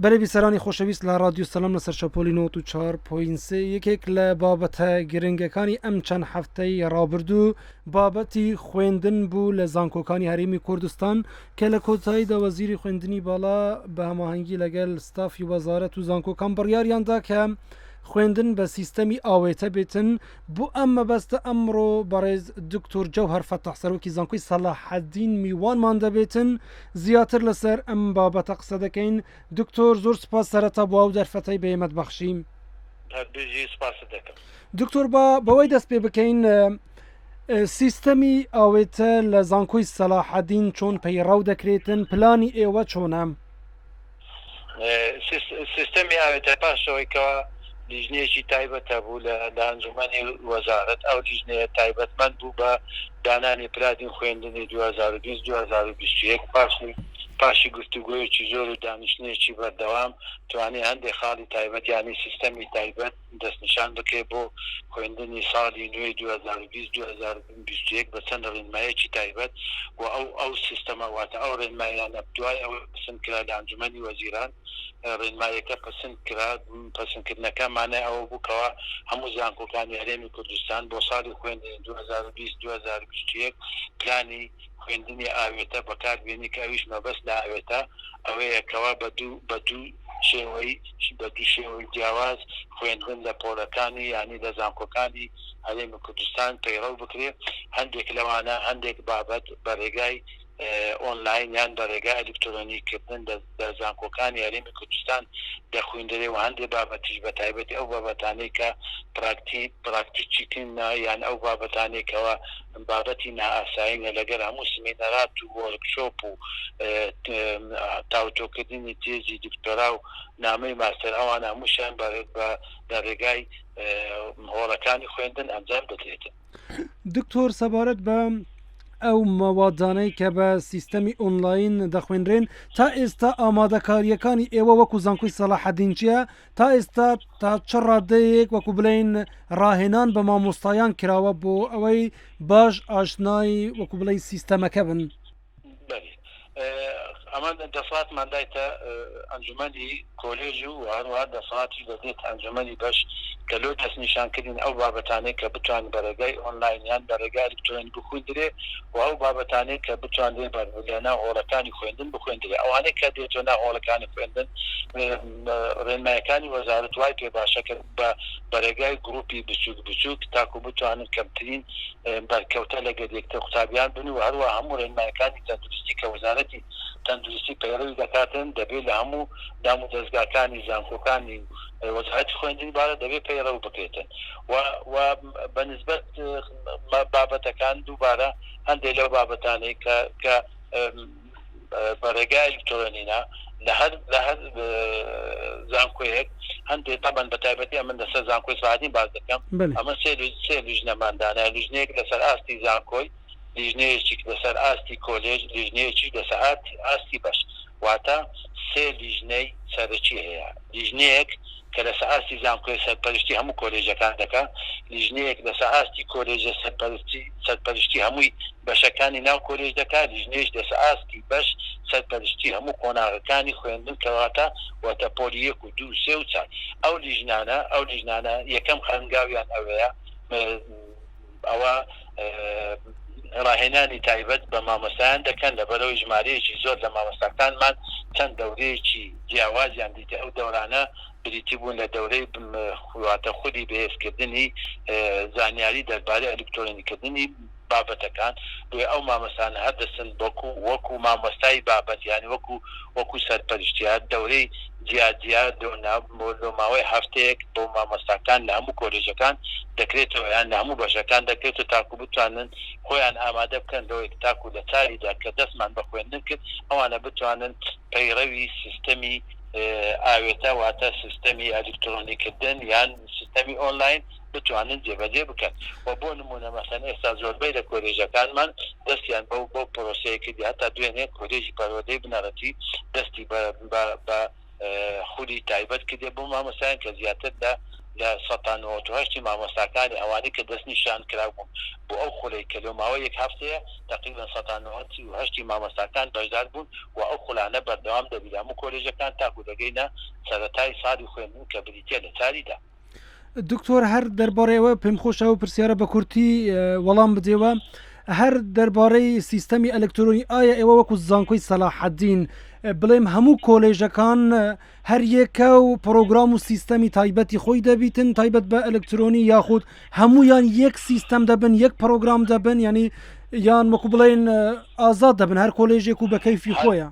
بەلێ بیسەرانی خۆشەویست لە ڕادیو سەلام لەسەر شەپۆلی 94.3 یەکێک لە بابەتە گرنگەکانی ئەم چەند هەفتەی ڕابردوو بابەتی خوێندن بوو لە زانکۆکانی هەرێمی کوردستان کە لە کۆتاییدا وەزیری خوێندنی باڵا بە هەماهەنگی لەگەل ستافی وەزارەت و زانکۆکان بڕیاریاندا کە خوێندن بە سیستەمی ئاوێتە بێتن بۆ ئەم مەبەستە ئەمڕۆ بەڕێز دکتۆر جەوهەر فەتاح سەرۆکی زانکۆی سەلاحەدین میوانمان دەبێتن زیاتر لەسەر ئەم بابەتە قسە دەکەین دکتۆر زۆر سپاس سەرەتا بۆ ئەو دەرفەتەی بە ئێمەت بەخشی. هەر بژی سپاست دەکەم. دکتۆر با بەوەی دەست پێ بکەین سیستەمی ئاوێتە لە زانکۆی سەلاحەدین چۆن پەیڕەو دەکرێتن پلانی ئێوە چۆنە؟ سیستەمی ئاوێتە پاش ئەوەی کەوا لیژنەیەکی تایبەت هەبوو لە لە ئەنجومەنی وەزارەت، ئەو لیژنەیە تایبەتمەند بوو بە دانانی پلانی خوێندنی 2020 2021 پاشی پاشی گفتوگۆیەکی زۆر و دانیشتنێکی بەردەوام توانی هەندێک خاڵی تایبەت یانی سیستەمی تایبەت دەستنیشان بکرێت بۆ خوێندنی ساڵی نوێی 2020 2021 بە چەند ڕێنمایەکی تایبەت و ئەو ئەو سیستەمە واتە ئەو ڕێنمایانە دوای ئەوەی پەسند کرا لە ئەنجومەنی وەزیران ڕێنمایەکە پەسند کرا پەسندکردنەکە مانای ئەوە بوو کەوا هەموو زانکۆکانی هەرێمی کوردستان بۆ ساڵی خوێندنی 2020 2021 پلانی خوێندنی ئاوێتە بەکار بێنی کە ئەویش مەبەست لە ئاوێتە ئەوەیە کەوا بە دوو بە دوو شێوەی بە دوو شێوەی جیاواز خوێندن لە پۆلەکانی یانی لە زانکۆکانی هەرێمی کوردستان پەیڕەو بکرێ هەندێک لەوانە هەندێک بابەت بە رێگای ئۆنلاین یان بە رێگای ئەلیکترۆنی کردن لە زانکۆکانی هەرێمی کوردستان دەخویندرێ و هەندێ بابەتیش بە تایبەتی ئەو بابەتانەی کە پراکتی پراکتیکین یان ئەو بابەتانەی کەوا بابەتی نائاسایینە لەگەر هەموو سمینەرات و وۆرکشۆپ و تاوتۆکردنی تێزی دکتۆرا و نامەی ماستەر ئەوانە هەمووشیان بە لە رێگای هۆڵەکانی خوێندن ئەنجام دەدرێتن. دکتۆر سەبارەت بە ئەو مەوادانەی کە بە سیستەمی ئۆنلاین دەخوێنرێن تا ئێستا ئامادەکارییەکانی ئێوە وەکو زانکۆی سەڵاحەدین چییە؟ تا ئێستا تا چ ڕادەیەک وەکو بڵێین ڕاهێنان بە مامۆستایان کراوە بۆ ئەوەی باش ئاشنای وەکو بڵێی سیستەمەکە بن؟ بەلی ئەمە دەسەڵاتمان دایتە ئەنجومەنی کۆلێژ و هەروەها دەسەڵاتیش دەدرێتە ئەنجومەنی بەش کە لۆ دەستنیشانکردن ئەو بابەتانەی کە بتوان بە ڕێگای ئۆنلاین یان بە ڕێگای ئەلکترۆنی بخویندرێ و ئەو بابەتانەی کە بتوانرێ بە لەناو هۆڵەکانی خوێندن بخوێندرێ ئەوانەی کە دێتۆ ناو هۆڵەکانی خوێندن ڕێنمایەکانی وەزارەت وای پێ باشە کە بە بەرێگای گروپی بچوک بچوک تاکو بتوانن کەمترین بەرکەوتە لەگەر یەکتر قوتابیان بن و هەروە هەموو ڕێنمایەکانی تەندروستی کە وەزارەتی تەندروستی پەیڕەوی دەکاتن دەبێت لە هەموو دام و دەزگاکانی زانکۆکانی وەزارەتی خوێندنی باڵا دەبێت پەیڕەو بکرێتن و و بە نسبەت بابەتەکان دووبارە هەندێک لەو بابەتانەی کە کە بە ڕێگای ئەلیکترۆنینە لە هەر لە هەر زانکۆیەک هەندێک تەبەن بە تایبەتی ئەمن لەسەر زانکۆی سەعدین باس دەکەم ئەمە سێ سێ لیژنەمان دانا لیژنەیەک لەسەر ئاستی زانکۆی لیژنەیەکی لەسەر ئاستی کۆلێژ لیژنەیەکی لەسەر ئاستی بەش واتە سێ لیژنەی سەرەکی هەیە لیژنەیەک کە لەسەر ئاستی زانکۆیە سەرپەرشتی هەموو کۆلێژەکان دەکا، لیژنەیەک لەسەر ئاستی کۆلێژە سەرپەرستی سەرپەرشتی هەمووی بەشەکانی ناو کۆلێژ دەکا، لیژنەیەش لەسەر ئاستی بەش سەرپەرشتی هەموو قۆناغەکانی خوێندن کەواتە واتە پۆلی یەک و دوو و سێ و چار ئەو لیژنانە ئەو لیژنانە یەکەم هەنگاویان ئەوەیە ئەوە ڕاهێنانی تایبەت بە مامۆستایان دەکەن، لەبەرئەوەی ژمارەیەکی زۆر لە مامۆستاکانمان چەند دەورەیەکی جیاوازیان دیتە، ئەو دەورانە بریتی بوون لە دەورەی واتە خولی بەهێزکردنی زانیاری دەربارەی ئەلیکترۆنیکردنی بابەتەکان، بۆیە ئەو مامۆستانە هەر دەچن وەکو وەکو مامۆستای بابەت یانی وەکو وەکو سەرپەرشتیار دەورەی جیا جیا لۆ ماوەی هەفتەیەک بۆ مامۆستاکان لە هەموو کۆلێژەکان دەکرێتەوە یان لە هەموو بەشەکان دەکرێتەوە تاکو بتوانن خۆیان ئامادە بکەن لەوەی تاکو لە چاریدا کە دەستمان بە خوێندن کرد ئەوانە بتوانن پەیڕەوی سیستەمی ئاوێتە واتە سیستەمی ئەلیکترۆنی کردن یان سیستەمی ئۆنلاین بتوانن جێبەجێ بکەن و بۆ نموونە مەسەن ئێستا زۆربەی لە کۆلێژەکانمان دەستیان بەو بەو پرۆسەیە کردی هەتا دوێنێ کۆلێژی پەروەردەی بنەڕەتی دەستی بە بە بە خولی تایبەت کردێ بۆ مامۆستایان کە زیاتر لە لە 98% ی مامۆستاکانی ئەوانەی کە دەستنیشان کرابوون بۆ ئەو خولەی کە لۆ ماوەی یەک هەفتەیە تەقریبەن 98% ی مامۆستاکان بەشدار بوون و ئەو خولانە بەردەوام دەبی لە هەموو کۆلێژەکان تاکو دەگەینە سەرەتای ساڵی خوێندن کە بریتیە لە چاری دە. دکتۆر هەر دەربارەی ئەوە پێم خۆشە ئەو پرسیارە بە کورتی وەڵام بدەوە هەر دەربارەی سیستەمی ئەلکترۆنی ئایا ئێوە وەکو زانکۆی سەلاحەدین بڵێم هەموو کۆلێژەکان هەر یەکە و پرۆگرام و سیستەمی تایبەتی خۆی دەبیتن تایبەت بە ئەلکترۆنی یاخود هەمویان یەک سیستەم دەبن یەک پرۆگرام دەبن ینی یان وەکو بڵێن ئازاد دەبن هەر کۆلێژێک و بە کەیفی خۆیە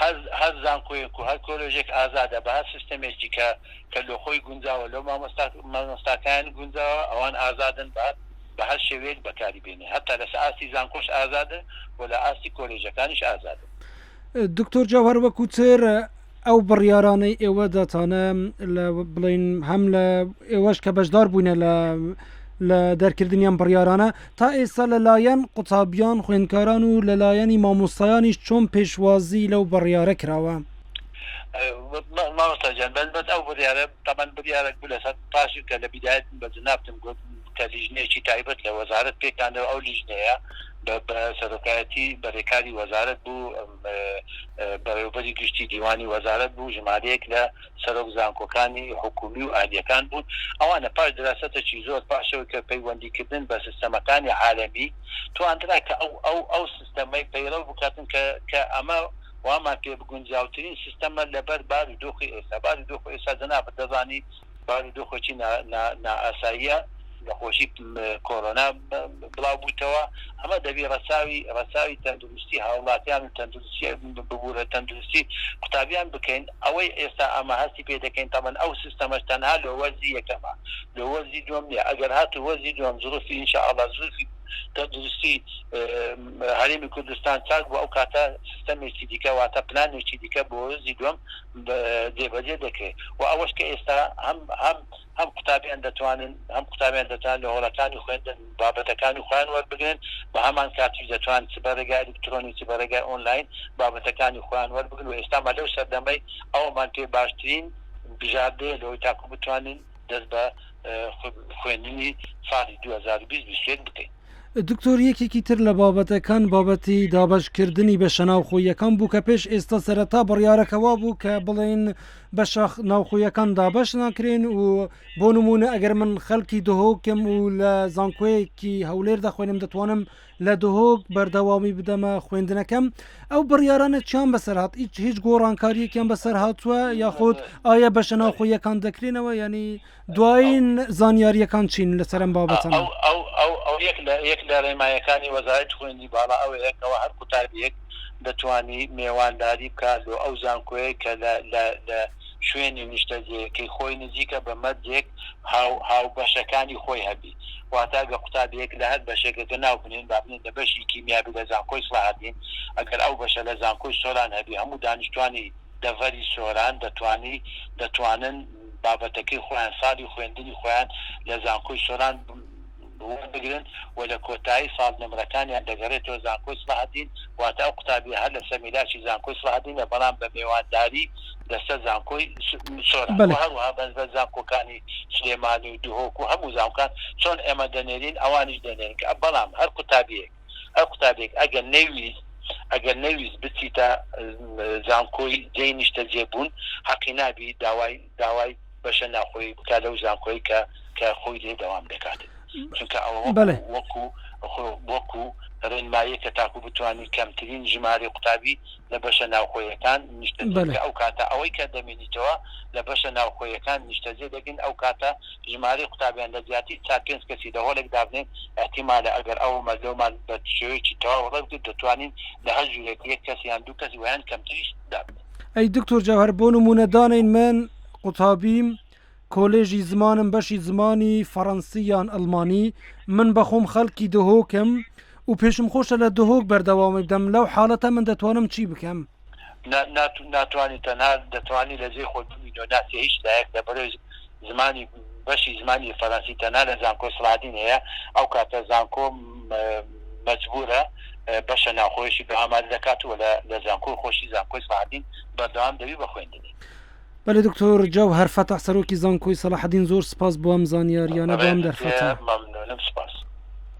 هەر هەر زانکۆیەک و هەر کۆلێژێک ئازادە بە هەر سیستەمێکی کە کە لۆ خۆی گونجاوە لۆ مامۆستا مامۆستاکان گونجاوە ئەوان ئازادن بە بە هەر شێوەیەک بەکاری بێنن هەتا لەسە ئاستی زانکۆش ئازادن و لە ئاستی کۆلێژەکانیش ئازادن. دکتۆر جەوهەر وەکو تر ئەو بڕیارانەی ئێوە داتانە لە بڵین هەم لە ئێوەش کە بەشدار بووینە لە لە دەرکردنی ئەم بڕیارانە تا ئێستا لەلایەن قوتابیان خوێندکاران و لەلایەنی مامۆستایانیش چۆن پێشوازی لەو بڕیارە کراوە؟ مامۆستا گیان بەس بەس ئەو بڕیارە تەبعەن بڕیارێک بوو لەسەر پاشی کە لە بیدایەت بە جەنابتم گوت کە لیژنەیەکی تایبەت لە وەزارەت پێکهێنرا ئەو لیژنەیە بە سەرۆکایەتی بەرێکاری وەزارەت بوو بەڕێوەبەری گشتی دیوانی وەزارەت بوو ژمارەیەک لە سەرۆک زانکۆکانی حکومی و ئەهلیەکان بوون ئەوانە پاش دراسەتەکی زۆر پاش ئەوەی کە پەیوەندی کردن بە سیستەمەکانی عالەمی تواندرا کە ئەو ئەو ئەو سیستەمەی پەیڕەو بکاتن کە کە ئەمە وامان پێ بگونجاوترین سیستەمە لەبەر بار و دۆخی ئێستا بار و دۆخی ئێستا جەنابت دەزانی بار و دۆخێکی نا نا نائاساییە نەخۆشی کۆرۆنا بڵاو بووتەوە ئەمە دەبی ڕەچاوی ڕەچاوی تەندروستی هاوڵاتیان و تەندروستی ببورە تەندروستی قوتابیان بکەین ئەوەی ئێستا ئەمە هەستی پێ دەکەین تەبەن ئەو سیستەمەش تەنها لۆ وەرزی یەکەمە لۆ وەرزی دووەم نییە ئەگەر هاتوو وەرزی دووەم زروفی ان شاء الله زروفی تەندروستی هەرێمی کوردستان چاک بوو ئەو کاتە سیستەمێکی دیکە واتە پلانێکی دیکە بۆ وەرزی دووەم جێبەجێ دەکرێت و ئەوەش کە ئێستا هەم هەم هەم قوتابیان دەتوانن هەم قوتابیان دەتوان لە هۆڵەکانی خوێندن بابەتەکانی خۆیان وەربگرن، بە هەمان کاتیش دەتوان چ بە ڕێگای ئەلیکترۆنی چ بە ڕێگای ئۆنلاین بابەتەکانی خۆیان وەربگرن و ئێستا مە لەو سەردەمەی ئەوەمان پێ باشترین بژاردەیە لەوەی تاکو بتوانین دەست بە خوێندنی ساڵی 2020 21 بکەین. دکتۆر یەکێکی تر لە بابەتەکان بابەتی دابەشکردنی بەشە ناوخۆییەکان بوو کە پێش ئێستا سەرەتا بڕیارەکە وابوو کە بڵێن بەشە ناوخۆیەکان دابەش ناکرێن و بۆ نمونە ئەگەر من خەڵکی دهۆکم و لە زانکۆیەکی هەولێر دەخوێنم دەتوانم لە دهۆک بەردەوامی بدەمە خوێندنەکەم ئەو بڕیارانە چیان بەسەر هات هیچ هیچ گۆڕانکاریەکیان بەسەر هاتووە یاخود ئایا بەشە ناوخۆیەکان دەکرێنەوە ینی دوایین زانیاریەکان چین لەسەر ئەم بابەتانە؟ ئەو ئەو ئەو ئەو یەک لە یەک لە ڕێنمایەکانی وەزارەتی خوێندنی باڵا ئەوەیە کەوا هەر قوتابیەک دەتوانی مێوانداری بکات لۆ ئەو زانکۆیەی کە لە لە لە شوێنی نیشتەجێیەکەی خۆی نزیکە بە مەرجێک هاو هاوبەشەکانی خۆی هەبی واتە ئەگەر قوتابیەک لە هەر بەشێک ئەگەر ناو بنێین با بنێین لە بەشی کیمیا بی لە زانکۆی سڵاحەدین ئەگەر ئەو بەشە لە زانکۆی سۆران هەبی هەموو دانیشتوانی دەڤەری سۆران دەتوانی دەتوانن بابەتەکەی خۆیان ساڵی خوێندنی خۆیان لە زانکۆی سۆران وەربگرن و لە کۆتایی ساڵ نمرەکانیان دەگەرێتەوە زانکۆی سڵاحەدین واتە ئەو قوتابیە هەر لەسەر میلاکی زانکۆی سڵاحەدینە بەڵام بە مێوانداری لەسەر زانکۆی سۆران و هەروەها بە بە زانکۆکانی سلێمانی و دهۆک و هەموو زانکان چۆن ئێمە دەنێرین ئەوانیش دەنێرن کە بەڵام هەر قوتابیەک هەر قوتابیەک ئەگەر نەیویست ئەگەر نەیویست بچیتە زانکۆی جێی نیشتەجێ بوون حەقی نابی داوای داوای بەشە ناوخۆیی بکات لەو زانکۆی کە کە خۆی لێ دەوام دەکات چونکە ئەوە وەکو وەکو ڕێنماییەکە تاکو بتوانین کەمترین ژمارەی قوتابی لە بەشە ناوخۆیەکان نیشتەجێ بکە ئەو کاتە ئەوەی کە دەمێنیتەوە لە بەشە ناوخۆیەکان نیشتەجێ دەگن ئەو کاتە ژمارەی قوتابیان لە جیاتی چار پێنج کەسی لە هۆڵێک دابنێن ئیحتیمالە ئەگەر ئەو مەلۆمان بە شێوەیەکی تەواو ڕێک بکرێت دەتوانین لە هەر ژوورێک یەک کەس یان دوو کەس ویان کەمتریش دابنێن. ئەی دکتۆر جەوهەر بۆ نموونە دانێین من قوتابیم کۆلێژی زمانم بەشی زمانی فەڕەنسی یان ئەڵمانی من بەخۆم خەڵکی دهۆکم و پێشم خۆشە لە دهۆک بەردەوامی بدەم لەو حاڵەتە من دەتوانم چی بکەم؟ ناتوانی تەنها دەتوانی لە جێی خۆت بمینەوە ناچیە هیچ لایەک لە بەرەی زمانی بەشی زمانی فەرەنسی تەنها لە زانکۆی سڵاحەدین هەیە ئەو کاتە زانکۆ مەجبورە بەشە ناوخۆیشی بە ئامادە دەکات و لە زانکۆی خۆشی زانکۆی سڵاحەدین بەردەوام دەبی بە خوێندنی. بەلێ دکتۆر جەوهەر فەتاح سەرۆکی زانکۆی سەلاحەدین زۆر سپاس بۆ ئەم زانیاریانە بۆ ئەم دەرفەتە. مەمنونم سپاس.